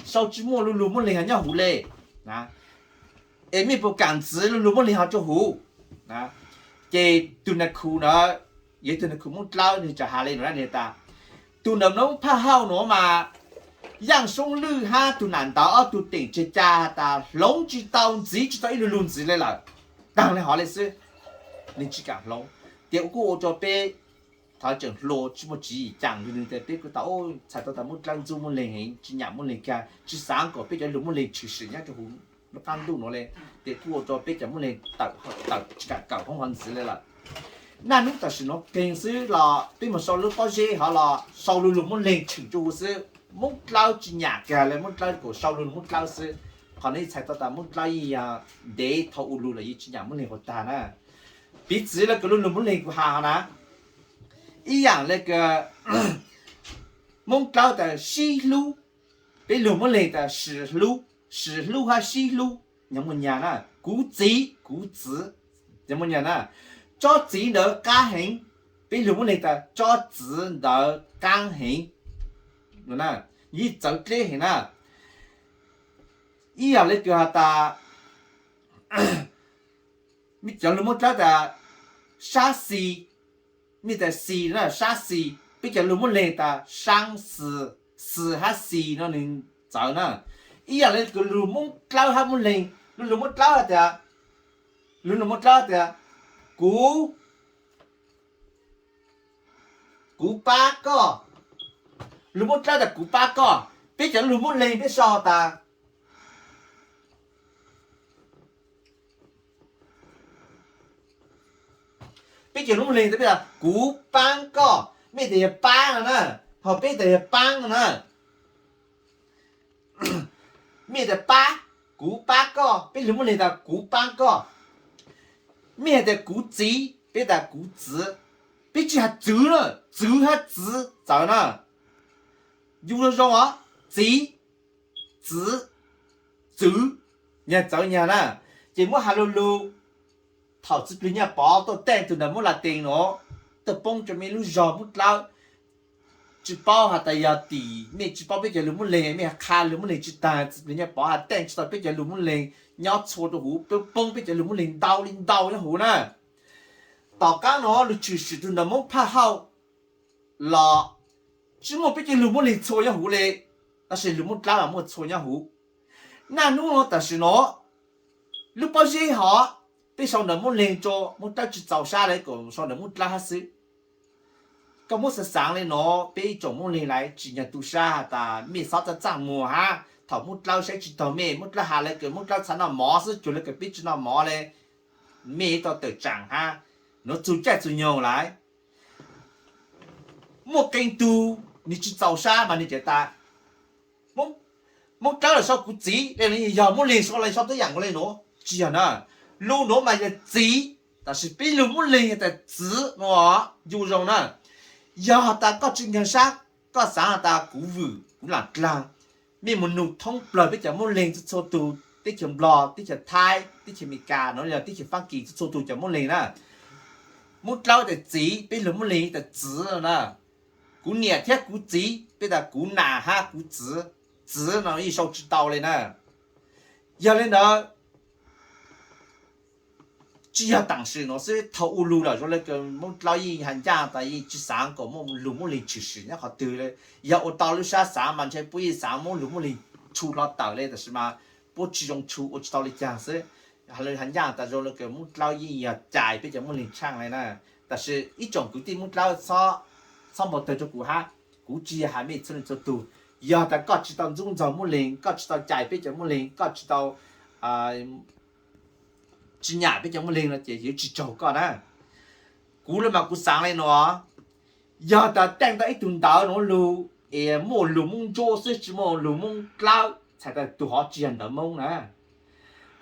sau tsis muaj lug lug Moob Leeg nyob huv le. Es mej puas kaam txwv lug lug Moob Leeg ho rua huv? Ces tus nas khu na, yog ib tug nas khu Moob Dlawb, nwg txawm has le nuav na, nwg tas, tus ntawm Moob Phaj Hauj nuav mas Yaaj Soob Lwj hab tug nam ntawd ob tug teem tseg ca has tas hloov tsis tau ntxiv tsis tau ib lug lug ntxiv le lawm, taag le hov le xwb, nwg tsis kaam hloov. Ces kuj ua rua peb thaum tseem hluas tsis muaj tswv yim caam nwg, nwg tas peb kuj tau txhais tau tas Moob Dlawb ntxub Moob Leeg heev, tsis nyam Moob Leeg kag, tsis xaav kom peb cov lug Moob Leeg tshwm sim nyob rua huv lub qaab ntuj nuav le. Ces kuj ua rua peb cov Moob Leeg tawm tawm tsis kaam kawm hoob hov ntxiv le lawm. Naj nub tam sim nuav keeg xwb los peb moog sau lub pob zeb hov los sau lug lug Moob Leeg tshwm rua huv xwb. Moob Dlawb tsis nyam kag le, Moob Dlawb kuj sau lug lug Moob Dlawb xwb. Qhov nuav yeej txhais tau tas Moob Dlawb yeej yog ntev thaum ua lug los yeej tsis nyam Moob Leeg puas tag na. Piv txwv le kws lug lug Moob Leeg kuv has hov na, ib yaam le kws Moob Dlawb tas sib hlub, peb lug Moob Leeg tas sim hlub, sim hlub hab sib hlub, nyag muaj nyag na. Kuv txiv kuv txwv, nyag muaj nyag na. Tsob txiv ntawd qaab heev, peb lug Moob Leeg tas tsob txwv ntawd qaab heev, yeej txawv dleb heev na. Ib yaam le kws has tas, mej cov lug Moob Dlawb tas sab xis, mej tas xis na, sab xis, peb cov lug Moob Leeg tas saab xis, xis hab xis no nwg txawv na. Ib yaam le kws lug Moob Dlawb hab Moob Leeg, lug lug Moob Dlawb has tas, lug lug Moob Dlawb has tas, kuv, kuv paab koj. Lug Moob Dlawb tas kuv paab koj, peb cov lug Moob Leeg peb sau tas, peb cov lug Moob Leeg tas peb tas kuv paab koj, mej tas yog paab no na, ho peb tas yog paab no na. Mej tas paab, kuv paab koj, peb lug Moob Leeg tas kuv paab koj. Mej has tas kuv txiv, peb tas kuv txwv. Peb tsis has txwv na, txwv hab txwv txawv na. Yug zoo zoo os, txiv, txwv, txwv, nyag txawv nyag na. Ces muab has lug lug, thaum Txiv Plig Nyaj Pov tuaj teej tug ntawm Moob Laj Tees nuav, tuaj poob rua mej lub zog Moob Dlawb, tsis paub has tas yog tim mej tsis paub peb cov lug Moob Leeg, mej qha lug Moob Leeg tsis taag, Txiv Plig Nyaj Pov has teej tsis tau peb cov lug Moob Leeg nyob txhua rua huv, peb poob peb cov lug Moob Leeg ntau le ntau nyob huv na. Tom qaab nuav lug tshwm sim tug ntawm Moob Phaj Hauj los tsis muaj peb cov lug Moob Leeg txhua nyob huv le, tab sis lug Moob Dlawb los muaj txhua nyob huv. Naj nub nuav tam sim nuav, lub pob zeb hov, peb sau ntawm Moob Leeg rua, Moob Dlawb tsis txaus sab le, kuv sau ntawm Moob Dlawb hab xwb. Koj muab xaav xaav le nuav, peb ib tsoom Moob Leeg lawv tsis nyag tu sab has tas mej xob txaj txaj muag hab, thaum Moob Dlawb saib tsis taug mej, Moob Dlawb has le kws Moob Dlawb txhad noj mov xwb, cuag le kws peb tsis noj mov le, mej tau tawm tsaam hab, nuav txug caij txug nyoog lawm. Muaj qee tug nwg tsis txaus sab mas nwg cem tas, Moob Dlawb los sau kuv txiv le, yog Moob Leeg sau los sau tub yaam le nuav, tsis yog na. Lug nuav mas yog txiv, tab sis peb lug Moob Leeg yog tas txwv nuav, yug zoo na. Yog has tas koj tsis nyag sab, koj xaav has tas kuv vwm kuv laam dlaag, mej moog nug thoob plawg peb cov Moob Leeg txhua txhua tug, teb chaws Nplog, teb chaws Thaib, teb chaws Amelikas, nuav yog teb chaws Faabkis, txhua txhua tug cov Moob Leeg na. Moob Dlawb tas txiv, peb lug Moob Leeg tas txwv na. Kuv niam thiab kuv txiv, peb tas kuv nam hab kuv txwv, txwv no yeej sau tsis tau le na. Yog le ntawd, tsis yog taam sim nuav xwb, thaum ua lug lawm zoo le kws Moob Dlawb yeej has ncaaj tas yeej tsis xaav kom muaj lug Moob Leeg tshwm sim nyob qhov twg le. Yog ua tau lub sab xaav mas ntshe puab yeej xaav muab lug Moob Leeg tshu hlo tawm li, tab sis mas puab tsi zoo tshu ua tsi tau li caag xwb. Has ncaj tas zoo le kws Moob Dlawb yeej yog cais peb cov Moob Leeg tshaaj le na. Tab sis ib tsoom kwv tij Moob Dlawb txhob npau tawg rua kuv hab, kuv tsi yog has mej txhua leej txhua tug. Yog tas koj tsi tau ntxub ntxaug Moob Leeg, koj tsi tau cais peb cov Moob Leeg, koj tsi tau tsi nyam peb cov Moob Leeg no ces yuav tsi tsaug koj na. Kuv le mas kuv xaav le nuav, yog tas teej tau ib tug ntawv nuav lug es muaj lug Moob Ntsuab xwb tsi muaj lug Moob Dlawb txhais tas tug hov tsi yog ntawv Moob na.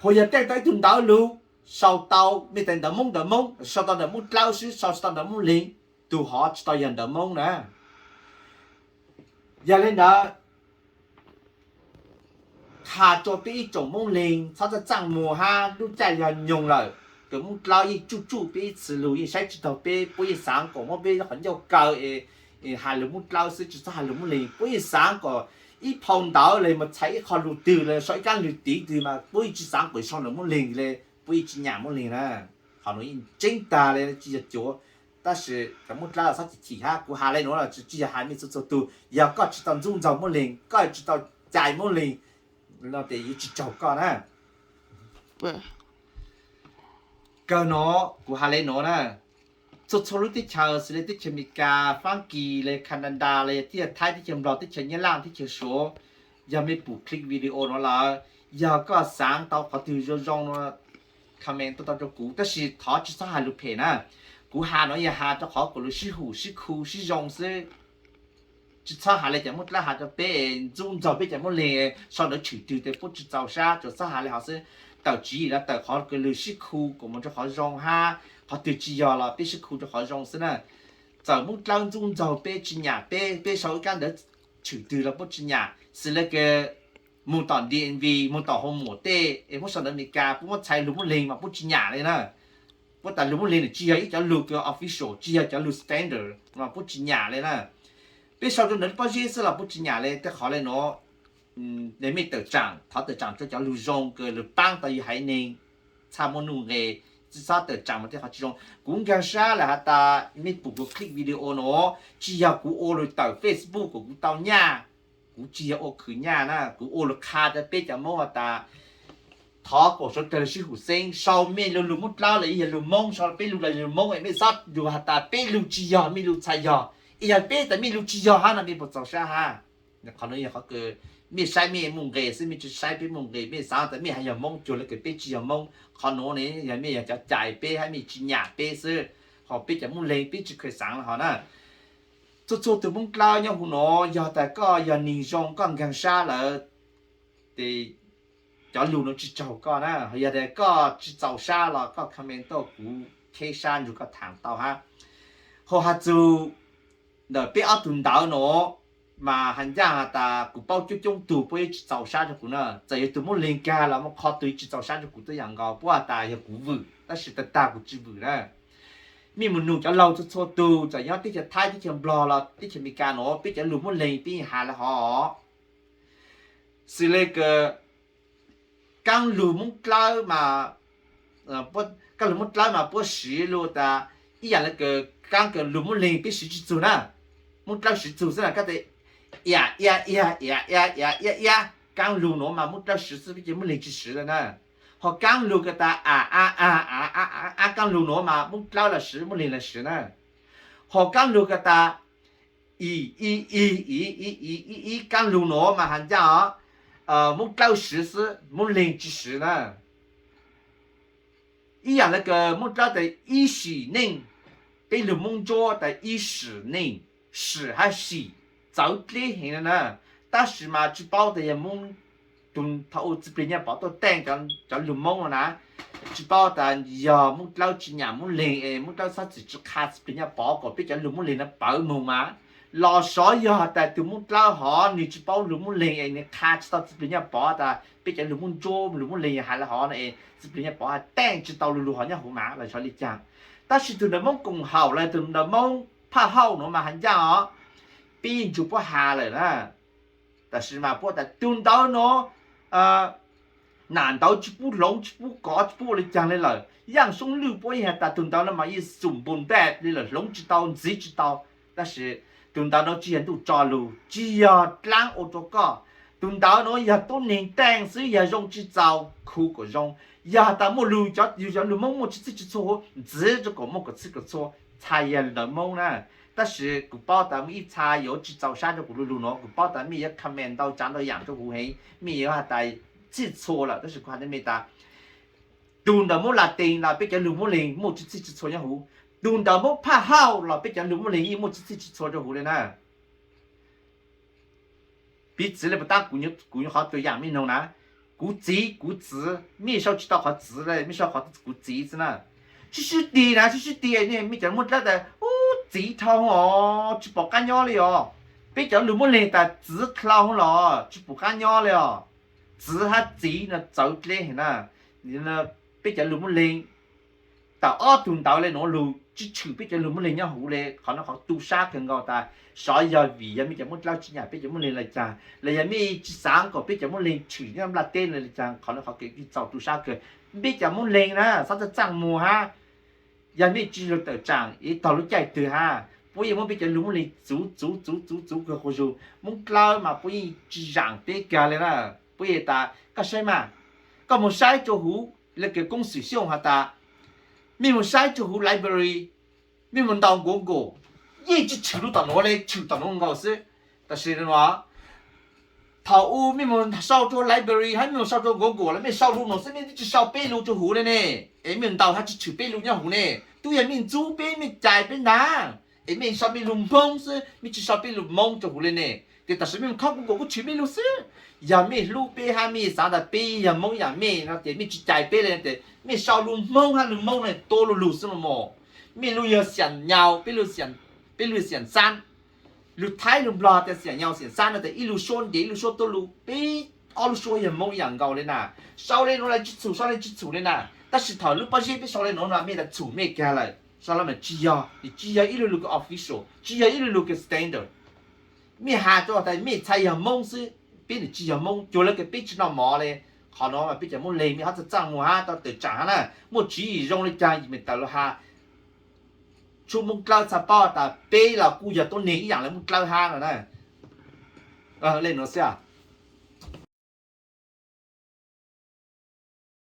Hos yog teej tau ib tug ntawv lug sau tau mej tais ntawv Moob ntawv Moob, sau tau ntawv Moob Dlawb xwb sau tsi tau ntawv Moob Leeg, tug hov tsi tau yog ntawv Moob na. Yog le ntawd, has rua peb ib tsoom Moob Leeg txhob txaaj txaaj muag hab, lub caij yog nyoog lawm, kws Moob Dlawb yeej tsuj tsuj peb ib txhis lug, yeej saib tsi taug peb, puab yeej xaav kom muab peb qhov ncauj kaw es has lug Moob Dlawb xwb tsi txhob has lug Moob Leeg, puab yeej xaav kom ib phau ntawv le mas txhais ib qho lug twg le sau ib kaab lug tiv twg mas puab yeej tsi xaav kom sau ntawv Moob Leeg le, puab yeej tsi nyam Moob Leeg na. Qhov nuav yeej tseeb tag le tsi yog cuav, tab sis cov Moob Dlawb txhob chim chim hab, kuv has le nuav los tsi yog has mej txhua txhua tug, yog koj tsi tau ntxub ntxaug Moob Leeg, koj tsi tau cais Moob Leeg no tes yuav tsi tsaug koj na. Kawg nuav kuv has le nuav na, txhua txhua lub teb chaws xws le teb chaws Amelikas, Faab Kis le, Kanadas le, teb chaws Thaib, teb chaws Nplog, teb chaws Nyab Laj, teb chaws Suav, yog mej pum clip video nuav lawm, yog koj xaav tau qhov twg zoo zoo nuav comment tuaj tau rua kuv, tab sis thov tsi txhob has lug phem na. Kuv has nuav yog has rua qhov kom lug sib hum sib khu sib zoo xwb. Tsi txhob has le cov Moob Dlawb has rua peb ntxub ntxaug peb cov Moob Leeg, sau ntawv tshwm twg tes puab tsi txaus sab, tsuas txhob has le hov xwb. Tawm tswv yim los tawm qhov kws lug sib khu kom moog rua qhov zoo hab, qhov twg tsi yog los peb sib khu rua qhov zoo xwb na. Txawm Moob Dlawb ntxub ntxaug peb tsi nyam peb, peb sau ib kaab ntawv tshwm twg los puab tsi nyam, xws le kws moog tom DMV, moog tom hoo muam tej es muab sau ntawv Amelikas, puab muab txhais lug Moob Leeg mas puab tsi nyam le na. Puab tas lug Moob Leeg nwg tsi yog ib cov lug kws official, tsi yog cov lug standard mas puab tsi nyam le na. Peb sau rua ntawm lub pob zeb xwb los puab tsi nyam le. Tej qhov le nuav, mej tawm tsaam, thov tawm tsaam rua cov lug zoo kws lug paab tau yug haiv neeg txhaj muaj nuj nqes, tsi txhob tawm tsaam mas tej qhov tsi zoo. Kuv nkaag sab lawm has tas mej pum kuv clip video nuav tsi yog kuv ua lug tawm Facebook kom kuv tau nyaj, kuv tsi yog ua khwv nyaj na, kuv ua lug qha rua peb cov Moob has tas thov kom suav dlawg lug sib hum xeeb, sau mej lug lug Moob Dlawb los yog lug Moob, sau peb lug los yog lug Moob, mej txhob lug has tas peb lug tsi yog, mej lug txhais yog, es yog peb tas mej lug tsi yog hab no mej puas txaus sab hab? Qhov nuav yog qhov kws mej saib mej muaj nqe xwb, mej tsi saib peb muaj nqe, mej xaav tas mej has yog Moob cuag le kws peb tsi yog Moob. Qhov nuav ne yog mej yog cov cais peb hab mej tsi nyam peb xwb, ho peb cov Moob Leeg peb tsi kheev xaav le hov na. Txhua txhua tug Moob Dlawb nyob huv nuav, yog tas koj yog neeg zoo koj nkaag sab lawm tes cov lug nuav tsi tsaug koj na, ho yog tas koj tsi txaus sab los koj comment tuaj kuv cheb sab nrug koj thaam tau hab. Ho has txug ntawm peb ob tug ntawv nuav mas has ncaaj has tas kuv paub coob coob tug puab yeej tsi txaus sab rua kuv na, txawm yog tug Moob Leeg kag los muaj qhov tug tsi txaus sab rua kuv tuaj yaam nkaus, puab has tas yog kuv vwm, tab sis tag tag kuv tsi vwm na. Mej mus nug cov laug txhua txhua tug, txawm nyob teb chaws Thaib, teb chaws Nplog los teb chaws Amelikas nuav, peb cov lug Moob Leeg peb yeej has le hov. Xws le kws kaab lug Moob Dlawb mas, kaab lug Moob Dlawb mas puab siv lug tas ib yaam le kws kaab kws lug Moob Leeg peb siv tsi txug na. Moob Dlawb siv txug xwb na, kab tas iam ia ia iam ia ia ia ia, kaab lug nuav mas Moob Dlawb siv xwb, peb cov Moob Leeg tsi siv le na. Ho kaab lug kws tas a a a a a a, kaab lug nuav mas Moob Dlawb los siv, Moob Leeg los siv na. Ho kaab lug kws tas i i i i i i i, kaab lug nuav mas has ncaaj os, Moob Dlawb siv xwb, Moob Leeg tsi siv na. Ib yaam le kws Moob Dlawb tas ib sim neej, peb lug Moob Ntsuab tas ib sim neej, sim hab sim txawv dleb heev na. Tab sis mas tsi paub tas yog Moob, thaum u Txiv Plig Nyaj Pov tuaj teej cov lug Moob no na, tsi paub tas yog Moob Dlawb tsi nyam Moob Leeg es Moob Dlawb txhob txwm tsi qha Txiv Plig Nyaj Pov kom peb cov lug Moob Leeg no pawv moog mas, los xyov yog tas tug Moob Dlawb hov nwg tsi paub lug Moob Leeg es nwg qha tsi tau Txiv Plig Nyaj Pov tas peb cov lug Moob Ntsuab lug Moob Leeg has le hov no es Txiv Plig Nyaj Pov has teej tsi tau lug lug hov nyob huv mas los xyov li caag. Tab sis tug ntawv Moob Koom Haum los tug ntawv Moob Phaj Hauj nuav mas has ncaaj os, peb yeej ntsug puab has lawm na. Tab sis mas puab tas tug ntawv nuav nam ntawv tsi pub hloov tsi pub kov tsi pub ua li caag le lawm. Yaaj Soob Lwj puab yeej has tas tug ntawv no mas yeej xum npum npaj li lawm, hloov tsi tau ntxiv tsi tau. Tab sis tug ntawv nuav tsi yog ntuj tso lug, tsi yog dlaab ua rua koj, Tus ntawd no yog tuab neeg teej xwb, yog zoo tsis txaus khu kom zoo. Yog has tas muaj lug, cov yug cov lug Moob muaj tsis txhij tsis txhua huv, ntxiv rua kom muaj kom txhij kom txhua, txhais yog ntawv Moob na. Tab sis kuv paub tas muaj ib txha yuav tsis txaus sab rua kuv lug lug no, kuv paub tas mej yuav comment ntau tsaav ntau yaam rua huv heev, mej yuav has tas txhij txhua lawm, tab sis kuv has rua mej tas tug ntawv Moob Latin los peb cov lug Moob Leeg muaj tsis txhij tsis txhua nyob huv, tug ntawv Moob Phaj Hauj los peb cov lug Moob Leeg yeej muaj tsis txhij tsis txhua rua huv le na. Piv txwv le pas tab, kuv nyuam qhuav tua yaam mej noog na, kuv txiv kuv txiv, mej sau tsis tau qhov txiv le, mej sau qhov kuv txiv xwb na. Sib sib tig na, sib sib tig, mej cov Moob Dlawb tas ub txiv dhau os, tsis pom qab nyob le os. Peb cov lug Moob Leeg tas txiv dhau los tsis pom qab nyob le os. Txiv hab txiv no txawv dleb heev na. Peb cov lug Moob Leeg tawm ob tug ntawv le nuav lug tsis tshwm peb cov lug Moob Leeg nyob huv le, qhov no qhov tu sab kawg nkaus tas xyov yog vim yog mej cov Moob Dlawb tsis nyam peb cov Moob Leeg le caag, los yog mej tsis xaav kom peb cov Moob Leeg tshwm nyob nplaj teb le caag, qhov no qhov kev txaus tu sab kawg. Peb cov Moob Leeg na xav txaj txaaj muag hab, yog mej tsis lug tawm tsaam ib tog lub caij twg hab, puab yeej muab peb cov lug Moob Leeg txuv txuv txuv txuv txuv kawg quas zug. Moob Dlawb mas puab yeej tsis zaam peb kag le na. Puab yeej tas koj saib mas, koj moog saib rua huv le kws koob xwm Xyooj has tas, mej moog saib rua huv library, mej moog ntaus Google, yeej tsis tshwm lug tom nuav le, tshwm tom nuav nkaus xwb. Tam sis thaum u mej moog sau rua library hab mej moog sau rua Google le mej sau lug nuav xwb, mej tsis sau peb lug rua huv le ne, es mej ntaus hab tsis tshwm peb lug nyob huv ne. Tub yog mej ntxub peb, mej cais peb ntag, es mej sau mej lug Hmoob xwb, mej tsis sau peb lug Moob rua huv le ne. Tes tam sim mej moog khob Google kuj tshwm mej lug xwb. Yog mej hlub peb hab mej xaav tas peb yog Moob yaam mej no tes mej tsis cais peb le tes mej sau lug Hmoob hab lug Moob no tua lug lug xwb los mas. Mej lug yog Xiam Nyau, peb lug Xiam Xab, lug Thaib lug Nplog tes Xiam Nyau Xiam Xab no tes ib lug suab ntev ib lug suab tuab lug, peb ob lub suab yog Moob yaam nkaus le na. Sau le nuav le tsis txhum, sau le tsis txhum le na. Tab sis thaum lub pob zeb peb sau le nuav no mej tas txhum mej kag lawm, sau le mas tsis yog, tsis yog ib lug lug kws official, tsis yog ib lug lug kws standard. Mej has rua tas mej txhais yog Moob xwb, peb nwg tsis yog Moob, cuag le kws peb tsis noj mov le. Qhov nuav mas peb cov Moob Leeg mej hab txaj txaaj muag hab tau tawm tsaam hab na, muaj tswv yim zoo le caag yim mej tawm lug has. Tsuas Moob Dlawb txhaj paub tas peb los kuj yog tuab neeg ib yaam le Moob Dlawb hab no na. Le nuav xwb,